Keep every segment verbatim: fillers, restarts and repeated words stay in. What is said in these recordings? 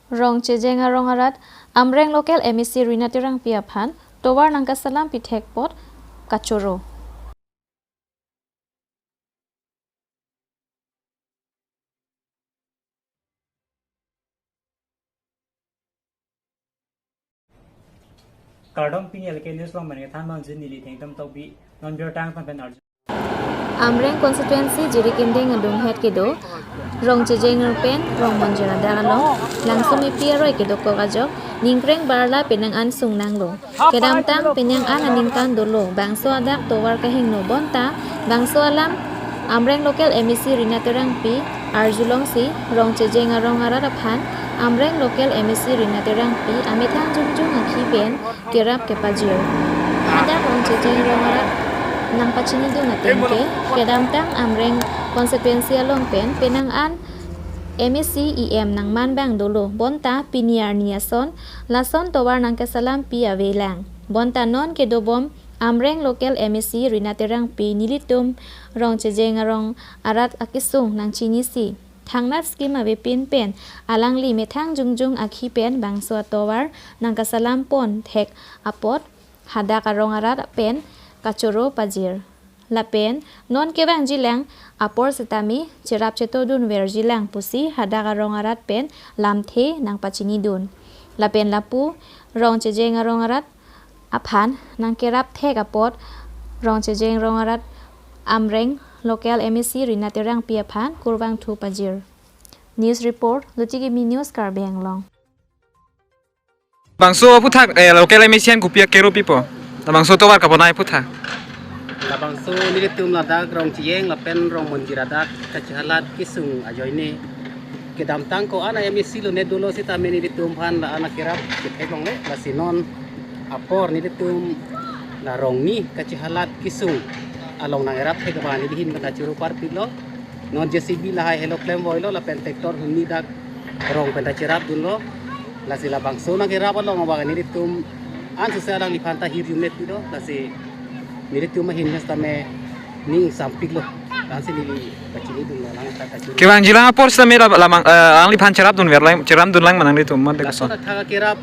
Rong Chejeng arong arat Amreng local M A C Rina Terangpi aphan tovar nangkasalam pithek apot kachoro. Kardom, pini L K News along pen kethan nonjin neli Thengtom Tokbi, non birta angtan pen arju. Amreng constituency Jirikinding adunghet kedo Rong Chejeng pen Rong Monjir adak along Langsomepi aroi kedokok ajok ningkreng barla penang an sung nanglo. Kedamtang penang an aningkan dolo, bangso adak tovar kahingno bonta bangso alam Amreng local M A C Rina Terangpi arjulongsi Rong Chejeng arong arat aphan Amreng local M A C Rina Terangpi amethang jongjong akhi pen kerap kepajir. Hadak Rong Chejeng arong arat nangpachinidun ateng ke, kedamtang Amreng constituency along pen penang an M A C E M nangman abang dolo, bonta pini arni ason lason tovar nangkasalam pi avelang. Bonta non kedobom Amreng local M A C Rina Terangpi nelitum Rong Chejeng arong arat akesung nangchinisi thangnat scheme avepin pen alangli methang jongjong akhi pen bangso atovar nangkasalam pon thek apot hadak arong arat pen kachoro pajir. Lapen non kevangjilang apor setame cherap chetodun verjilang pusi hadak arong arat pen lamthe nangpachinidun. Lapen lapu Rong Chejeng arong arat aphan nangkerap thek apot Rong Chejeng arong arat Amreng local M A C Rina Terangpi aphan kurvangthu pajir. News report, Luchiki Mi News, Karbi Anglong. Bangso aphuthak, eh, local M A C an kopi akero pipo? Labangso tovar kabonai aphuthak. Labangso nelitum ladak Rong Chejeng lapen Rong Monjir adak kachehalat kesung ajoine. Kedamtang ko-an M A C lo ne dolo sitame nelitum aphan la-an akerap chetheklongle, lasi non apor nelitum la Rongni kachehalat kesung along nangerap thek abang neli ahin kachoro parpilo. Non J C B lahai helo klem voilo lapen tractor hini dak rong pen ta cherapdunlo. Lasi labangso nangkerap along abang nelitum ansose alangliphan ta hirjundet pilo. Lasi nelitum ahin setame ning sampiklo. Lasi neli kachinidunlo lang ta kachoro. Kevangjilang apor setame la, lamang, eh, alangliphan cherapdunverlang, cherapdunlang ma nanglitum mate koson? Laso athak akerap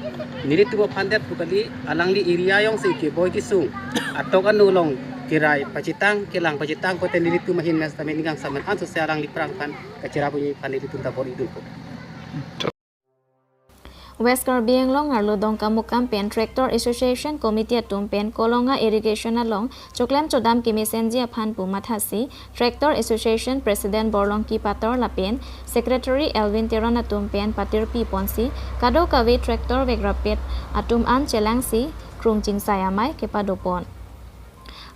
nelitum aphan det pu kali, alangli area jongsi keboi kesung atok anu along kerai pachitang, kelang pachitang pote nelitum ahin setame ning kangsamen ansose alangli aphrang aphan kacherap unji aphan nelitum ta bor-idunpo. West Karbi Anglong arlo Dongkamukam pen Tractor Association Committee atum pen Kolonga irrigation along choklem chodam kemesenji aphan pu mathasi Tractor Association President Borlongki Pator lapen Secretary Elvin Teron atum pen patirpi ponsi kadokave tractor vekrapet atum an chelangsi krung chingsai amei kepadopon.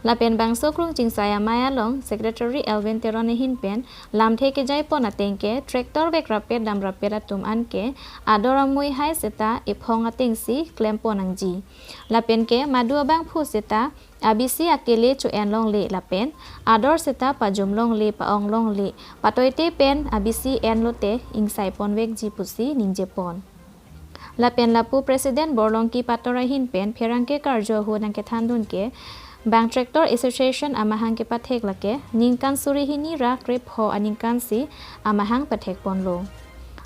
Lapen bangso krung chingsai amei along Secretary Elvin Teron ahin pen lamthe kejaipon ateng ke tractor vekrapet damrapet atum an ke ador amui hai seta ephong atengsi klempon nangji. Lapen ke madu abangphu seta abisi akele cho-en longle lapen ador seta pajum longle, pa-ong longle, patoite pen abisi enlote ingsai ponvekji pusi ningjepon. Lapen lapu President Borlongki Pator ahin pen pherangke karju ahut nangkethandun ke, bang Tractor Association amahang kepathek lake ningkan suri hini ra krepho aningkansi amahang pathekponlo.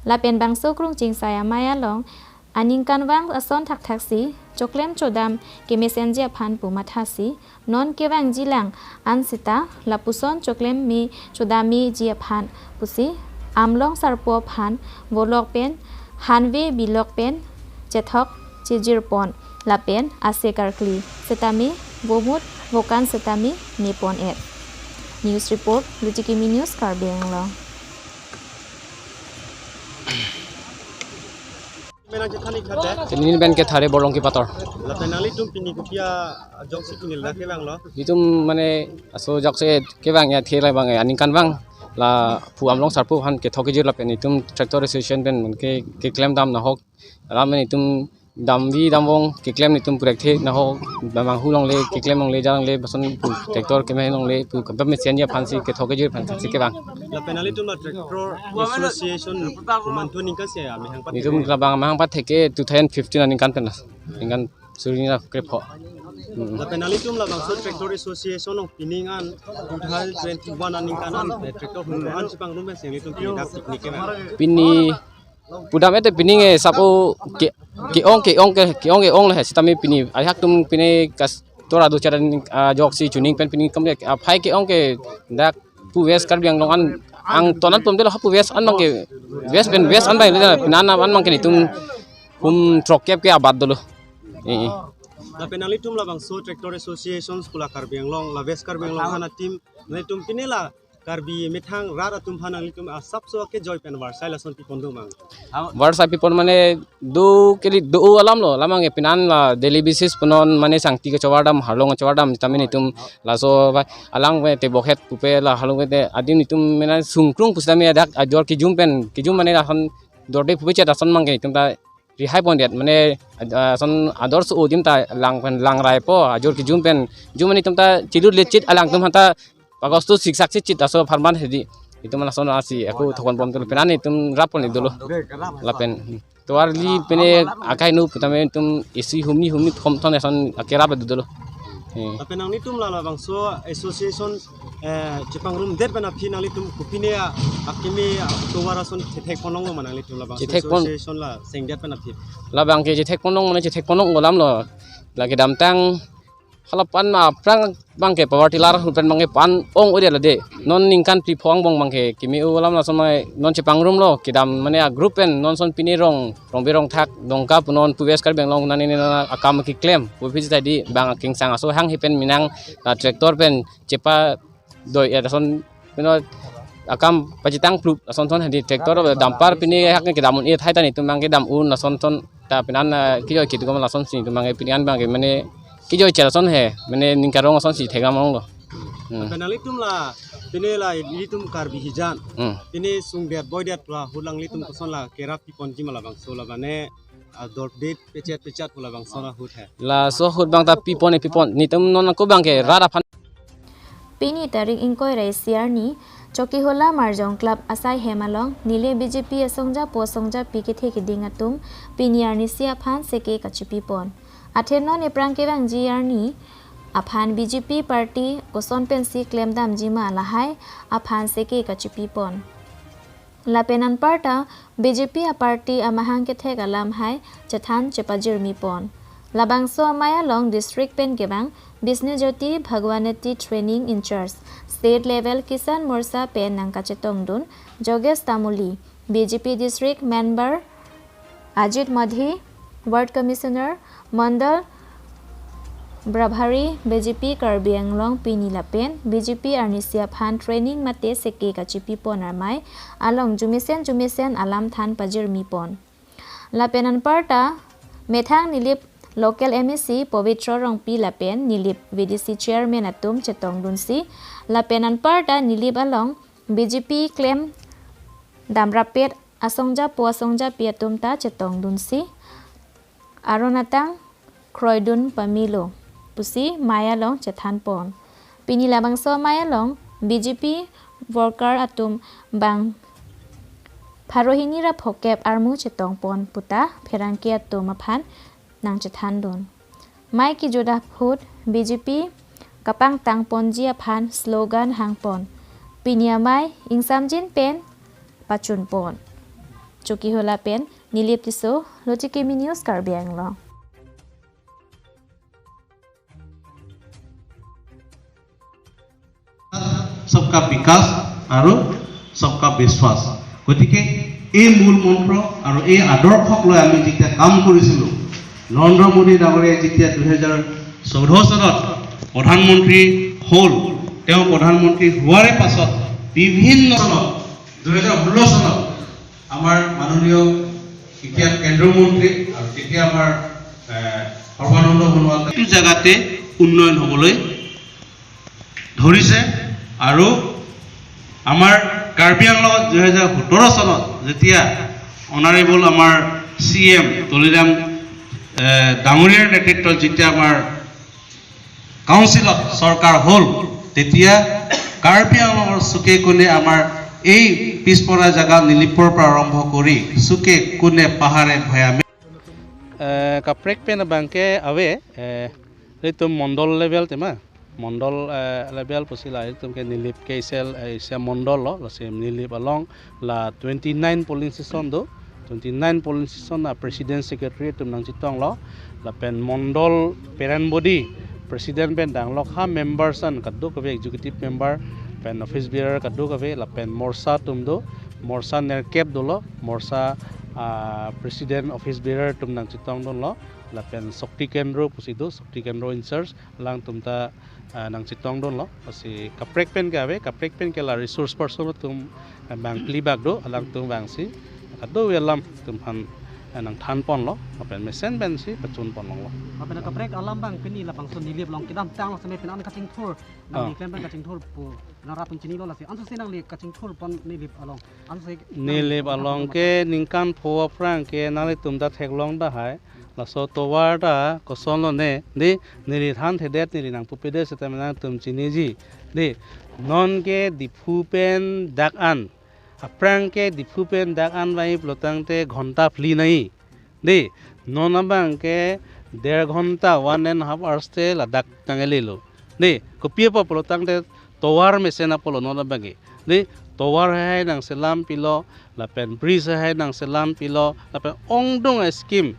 Lapen bangso krung chingsai amei along aningkanvang ason thakthaksi choklem chodam kemesenji aphan pu mathasi non kevangjilang an seta lapuson choklem me chodam meji aphan pusi Amlong Sarpo aphan volok pen hanve bilok pen chethok chejirpon lapen ase karkli setame vomut vokan setame mepon-et. News report, Luchikimi News, Karbi Anglong. Menang chethan ik khade. Tini pen ke Thare Borlongki Pator. Lapen nanglitum pini kopi ajok si pini la kevanglo? Itum mane aso jok si kevang ya thela bang ya aningkanvang. Lapu Amlong Sarpo aphan kethok kejir lapen itum Tractor Association pen ke, keklem dam nahok. Lapen itum damvi damvong keklem itum purekthe nahok, bamang hu longle keklem longle ja longle bason pu tractor keme longle pu kebab mesen ya aphansi kethok kejir aphansi kevang. Lapen nanglitum la Tractor Association komantu aningkan si amahang pat? Itum labang amahang pathek ke two thousand fifteen aningkan pen la. Aningkan suri hini ra krepho. Hmm. Lapen nanglitum labangso Tractor Association along pining an two thousand twenty-one aningkan an, eh, tractor hunu an chepangrum pensi nanglitum pini dak picnic kevang? Pini Pudam ete pining e sabo ke ke-ong ke-ong ke ke-ong ke-ong le sitame pini aihak tum pini kas tora do charan, ah, jok si chuning pen pining kam le aphai ke-ong ke dak pu West Karbi Anglong an angton an pom delo ha pu West an bang ke West pen West an bang le pinan an bang ke nitum hum trok kep ke abat dolo. Eh, eh. Lapen nanglitum labangso Tractor Associations pu la Karbi Anglong la West Karbi Anglong hana team nanglitum pine la Karbi methang rat atum aphan nanglitum asapso kejoi pen varsai lason pipon do mang. Varsai pipon mane do kali do alam lo, lamang ke pinan la daily basis punon mane sangti kachevardam, harlong kachevardam, tame nitum laso ba alang ve tebokhet pupe la harlong ve te adim nitum mena sungkrung pusitame dak ajor kijum pen, kijum mane lason dorde pupe chet ason bang ke nitum ta rihai pon det mane, ah, son ador so adim ta lang pen lang rai po ajor kijum pen jum mane nitum ta chilut lechit alang tum hanta August siksak si chit aso pharman hedi. Itum lason asi ako thokon bom tul pinan itum rap pon dolo. Lapen tovar li pine akai nu putame itum isi humni humni thom thon eson akerap dolo. Eh. Lapen nanglitum la labangso association, eh, chepangrum det pen aphi nanglitum kopine a akimi tovar ason chethek ponlong lo ma nanglitum labangso chethek pon- association la seng det pen aphi. Labang ke chethek ponlong mane chethek ponlong golam lo. Lagi damtang halapan ma aphrang bang ke power tiller pen bang ke pan ong ode lade. Non ningkan phli pho angbong bang ke kimi u alam lason mai non chepangrum lo kedam mane a group pen non son pine rong rong berong thak Dongka punon pu West Karbi Anglong nani nana akam keklem pu phi tadi bang aking sang aso hang hi pen minang la tractor pen chepa doi ya lason pino akam pachitang plup lason thon hadi tractor dumper pine hak ke kedam un e thai ta nitum bang ke dam un lason thon ta pinan, ah, kijo kitu kama lason si nitum bang ke pinan bang ke mane kijo chel lason he mane ningkarong lason si thekam ong lo. Hmm. Lapen nanglitum la pine la ilitum Karbi hijan. Hmm. Pine sung det boi det la hulang litum koson la kerap pipon ji ma labangso la mane ador det pechet pechet pu labangso la ahut he. Laso ahut bang ta pipon e pipon nitum non ako bang ke rat aphan. Pini tarik ingkoi ra isi arni, Chokihola Marjong Club asai hem along, neli B J P asongja po asongja pi kethe keding atum, pini arnisi aphan seke kachipi pon. Athe non eprang kevangji arni aphan B J P party koson pensi klem damji ma lahai aphan seke kachipi pon. Lapen anparta B J P aparty amahang kethek alam hai chethan chepajirmi pon. Labangso amei along district pen kevang Bisnu Jyoti Bhagwanati training in charge, state level Kisan Morcha pen nangkachetongdun Jogesh Tamuli, B J P district member Ajit Madhi, Ward Commissioner, Mandal Prabhari, B J P Karbi Anglong pini lapen B J P arnisi aphan training mate seke kachipi pon amei along jumesen jumesen alam than pajirmi pon. Lapen anparta methang Nilip local M A C Pavitra Rongpi lapen Nilip V D C chairman atum chetongdunsi, lapen anparta Nilip along B J P klem damrapet asongja po asongja pi atum ta chetongdunsi, aron atang kroidun pamelo pusi mei along chethan pon. Pini labangso amei along B J P worker atum bang pharo hini ra phokep armu chetong pon puta pherangke atum aphan nangchethandun. Mei kejut ahut B J P kapangtang ponji aphan slogan hang pon. Pini amei ingsamjin pen pachun pon. Chokihola pen Nilip Tisso, Lochikimi News, Karbi Anglong. সবকা বিকাশ আৰু সবকা বিশ্বাস। গতিকে এই মূল মন্ত্ৰ আৰু এই আদৰ্শক লৈ আমি যেতিয়া কাম কৰিছিলোঁ, নৰেন্দ্ৰ মোদী ডাঙৰীয়া যেতিয়া দুহেজাৰ চৈধ্য চনত প্ৰধানমন্ত্ৰী হ'ল, তেওঁ প্ৰধানমন্ত্ৰী হোৱাৰে পাছত বিভিন্ন চনত, দুহেজাৰ ষোল্ল চনত আমাৰ মাননীয় এতিয়া কেন্দ্ৰীয় মন্ত্ৰী আৰু তেতিয়া আমাৰ, এ, সৰ্বানন্দ সোণোৱাল এইটো জেগাতে উন্নয়ন হ'বলৈ ধৰিছে। আৰু আমাৰ কাৰ্বি আংলঙত দুহেজাৰ সোতৰ চনত যেতিয়া অনাৰেবল আমাৰ চি এম তুলিৰাম, এ, ডাঙৰীয়াৰ নেতৃত্বত যেতিয়া আমাৰ কাউন্সিলত চৰকাৰ হ'ল, তেতিয়া কাৰ্বি আংলঙৰ চুকে কোণে আমাৰ এই পিছপৰা জেগা নিলিপৰ পৰা আৰম্ভ কৰি চুকে কোণে পাহাৰে ভৈয়ামে, eh, kaprek pen abang ke ave, eh, ilitum mondol level tema, mondol, eh, level pusi la ilitum ke Nilip ke isel, eh, isi mondol lo, lasi Nilip along la twenty nine polling station do, twenty-nine polling station a president secretary atum nangchetonglo, lapen mondol parent body president pen danglok ha members an kadokave executive member pen office bearer kadokave lapen morsa atum do, morsa nerkep dolo, morsa ah, president office bearer atum nangchetongdunlo, lapen Shakti Kendro pusi do, Shakti Kendro in charge, alangtum ta ah, nangchetongdunlo, lasi kaprek pen ke ave, kaprek pen ke la resource person atum ah, bang phli bak do, alangtum bangsi kadokave alam atum aphan ah, nangthanponlo, lapen mesen pensi pachunponlonglo. Lapen kaprek alam bang pini labangso Nilip along kedamtang along seme pini an kachingthur, nang Ah. Nilip pen kachingthur pu nang rat atum chinilo lasi. Ansose nangli kachingthurpon Nilip along. Ansose Nilip along ke ningkan pho aphrang ke nanglitum ta theklong tahai. Laso tovar ta kosonlo ne, dei, neli thanthedet, neli nangpupedet setame nangtum chiniji. Dei, non ke Diphu pen dak an. Aphrang ke Diphu pen dak an vai pulotangte ghonta phli nai. Dei, non abang ke der ghonta, one and half hours te ladak tang elelo. Dei, kopi apot pulotangte tovar mesen apotlo non abang ke. Dei, tovar hai nangselam pilo, lapen bridge hai nangselam pilo, lapen ongdung a-scheme,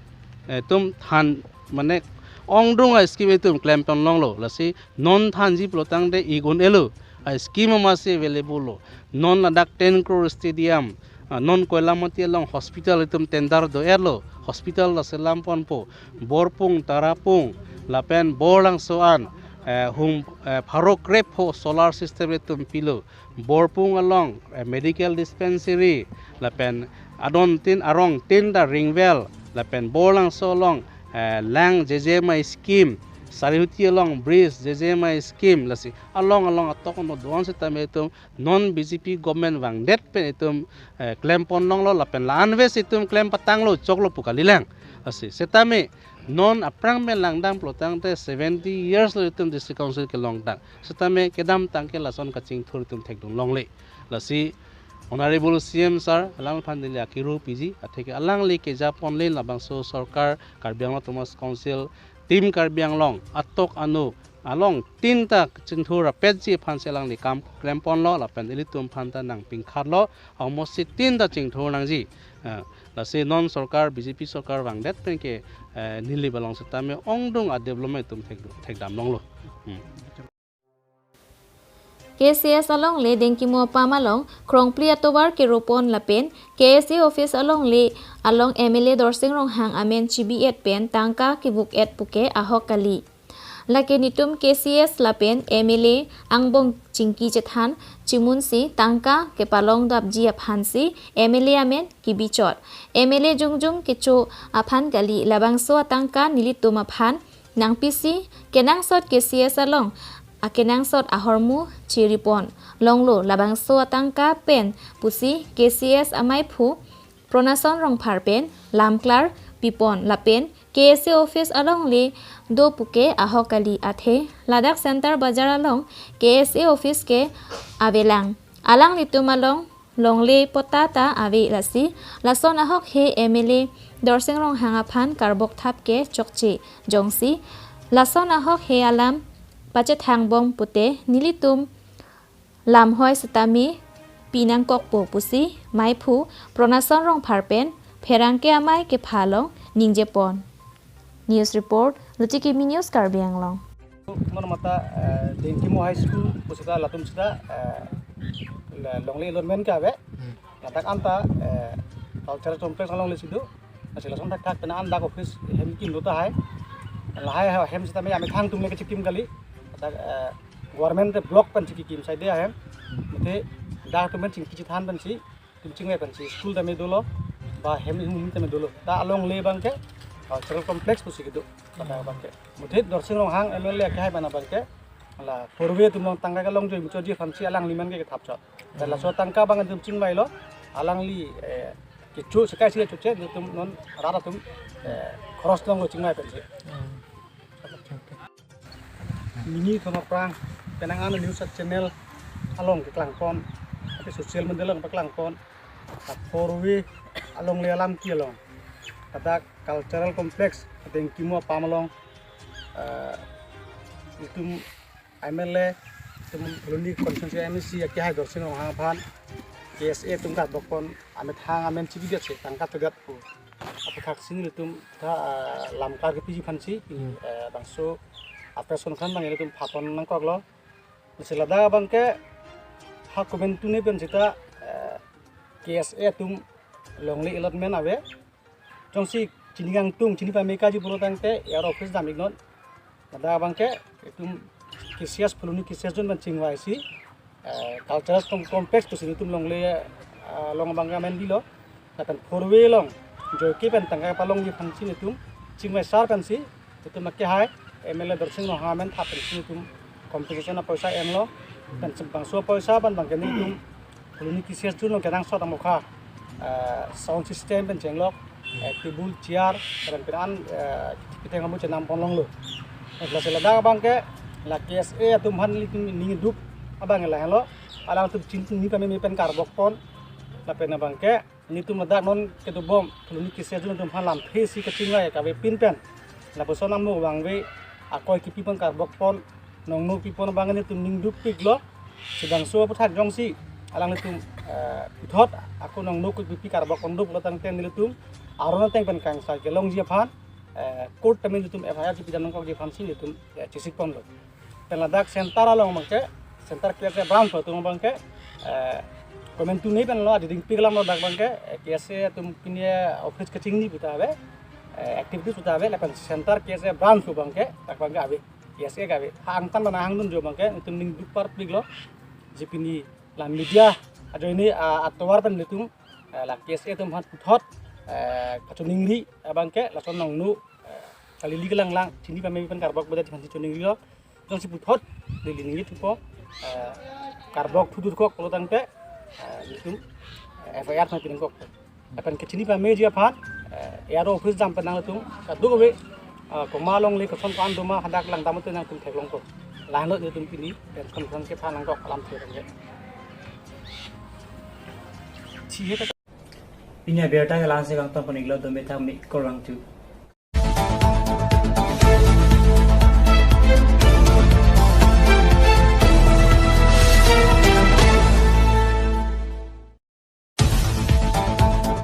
eh, atum than, mane, ongdung a-scheme atum klemponlonglo, lasi non thanji pulotangte ik un-elo, a-scheme amatsi available lo, non ladak ten crore stadium, ah, non Koilamati along hospital atum tender do-etlo, hospital ta selamponpo, Borpung, Tarapung, lapen Borlangso an, eh, hum, eh, pharo krepho solar system atum pilo, Borpung along eh, medical dispensary, lapen adon tin arong tin ta ring well, lapen Borlangso along eh, lang jejema scheme, Sarihuti along bridge jejema scheme, lasi along along atok ano do-an setame itum non B J P government vangdet pen itum eh, klemponlonglo, lapen la-anvet itum klem patanglo choklo pu kalilang. Lasi setame non aphrang pen langdam pulotangte seventy years lo itum district council kelongtang. Setame kedamtang ke lason kachingthur itum thekdunlongle. Lasi Honorable C M sir, alangphan neli akiru piji, atheke alangli kejaponle labangso sorkar, Karbi Anglong Autonomous Council, Team Karbi Anglong, atok ano, along tin ta chingthur rapetji aphansi alangli kam klemponlo, lapen ilitum aphan ta nangpingkhatlo, amosi tin ta chingthur nangji. Ah, lasi non sorkar, B J P sorkar vangdet pen ke, eh, Nilip along setame ongdung a-development itum thek, thekdamlonglo. Hmm. K C S alongle Dengkimo apam along krongphli atovar keropon lapen K S A office alongle along M L A Dorsing Ronghang amen chibi-et pen tangka kevuk-et puke ahok kali. Lake netum K C S lapen M L A angbong chingki chethan chimunsi tangka kepalongdapji aphansi M L A amen kebichot. M L A jongjong kecho aphan kali, labangso atangka nelitum aphan nangpisi kenangsot K C S along akenangsot ahormu chiriponlonglo, labangso atangka pen pusi K C S amaiphu Pronason Rongphar pen lamklar pipon lapen K S A office alongle do puke ahok kali, athe ladak Center Bazar along K S A office ke avelang. Alanglitum along longle patta ta ave, lasi lason ahok he M L A Dorsing Ronghang aphan karbokthap ke chokche, jongsi lason ahok he alam pachethangbom pute nelitum lamhoi setame pinangkokpo pusi maiphu Pronason Rongphar pen pherangke amei kepha along ningjepon. News report, Luchikimi News, Karbi Anglong. Mon mata, eh, Dengkimo High School pu seta latum seta, eh, la-, longle allotment ke ave. Hmm. Ladak anta, eh, cultural complex alongle si do. Lasi lason thakthak pen an dak office hem kimlo tahai. Lahai ha hem setame amethang atum le kechikim kali. Ladak, eh, government te block pen chikikim side ahem. Mate dak atum pen chingki chethan pensi, itum chingvai pensi, school tame dolo, ba hem hum tame dolo. Ta alongle abang ke cultural complex pusi kedo, kata abang ke. Muthe Dorsing Ronghang M L A akehai abang abang ke, la four way atum along tangka kelongjoi muchotji aphansi alangli amen ke kethapchot. Dan laso tangka abang itum chingvailo, alangli, eh, kecho sekai si choche, itum non rat atum, eh, khoros longlo chingvai pensi. Nini thom aphrang, penang an news channel along keklangpon, ati social media along paklangpon, ta four way alongle alam ke along, ladak cultural complex, Dengkimo apam along, eh, itum M L A, itum Phuloni constituency M A C akehai Dorsing Ronghang aphan, K S A atum karbokpon amethang amen chibidetsi tangka togat pu aphuthak si nelitum ta, ah, lamkar kepiji aphansi, hmm, eh, bangso apeson khan bang nelitum phapon nangkoklo. Lasi ladak abangke ha komantu ne pen sita, eh, K S A atum longle allotment ave. Jongsi chini kangtung, chini pame kaji pulo tangte A R O office dam iknon. Ladak abangke itum K C S, Phuloni K C S zone pen chingvaisi, eh, cultural com-, complex pusi nelitum longle, eh, along abangke amen bilo. Lapen four way along joike pen tangka palongji aphansi nelitum chingvai sar pensi, itum akehai M L A Dorsing Ronghang amen thap pensi nelitum compensation apoisa enlo. Pen bangso apoisa pen abangke nelitum Phuloni K C S zone along kenangsot amokha, eh, sound system pen chenglok, eh, table, chair, pen pen an, eh, ketheng amu chenam ponlonglo. Lasi ladak abangke la K S A atum aphan nelitum ningduk abang lahenlo. Alangtum chini pame pen karbokpon. Lapen abangke nelitum ladak non kedobom Phuloni K C S zone atum aphan lamthe si kachingvai kavepin pen lapuson amo vangve akoi kepipon karbokpon, nongno pipon abang nelitum ningdukpiklo. Si bangso aphuthak jongsi alanglitum, eh, puthot ako nongno kepipi karbokpon do pulo tangte nelitum aron ateng pen kangsai kelongji aphan, eh, court tame nelitum F I R chipidam nangkokji aphansi nelitum, eh, chesikponlo. Pen ladak center along abangke, center K S A branch atum abangke, eh, komantu ne penlo adiding piklamlo dak abangke, eh, K S A atum pini office kachingni puta ave, eh, activities puta ave, lapen center K S A branch abangke dak abangke ave, K S A ke ave. Ha angtan pen nangdunji abangke nelitum ningduk parpiklo. Je pini la media ajoine, ah, atovar pen nelitum, eh, la K S A atum aphan puthot, eh, kachoningri abangke lason nongno, eh, kalili kelanglang chini pame pen karbok bedet aphansi choningrilo. Jongsi puthot lili ningje thupo, eh, karbok thuthurkok pulo tangte, eh, nelitum, eh, F I R than pinangkok. Lapen kechini pameji aphan, eh, A R O office dam pen nangtum kadokave, eh, komat longle koson ko-an doma hadak langdam te nangtum theklongpo. Lahenlo nelitum pini press conference kepha nangkok alamthe tangte. Pini abirta ke la-ansi kangton pon-iklo, dome thang me kor vangthu.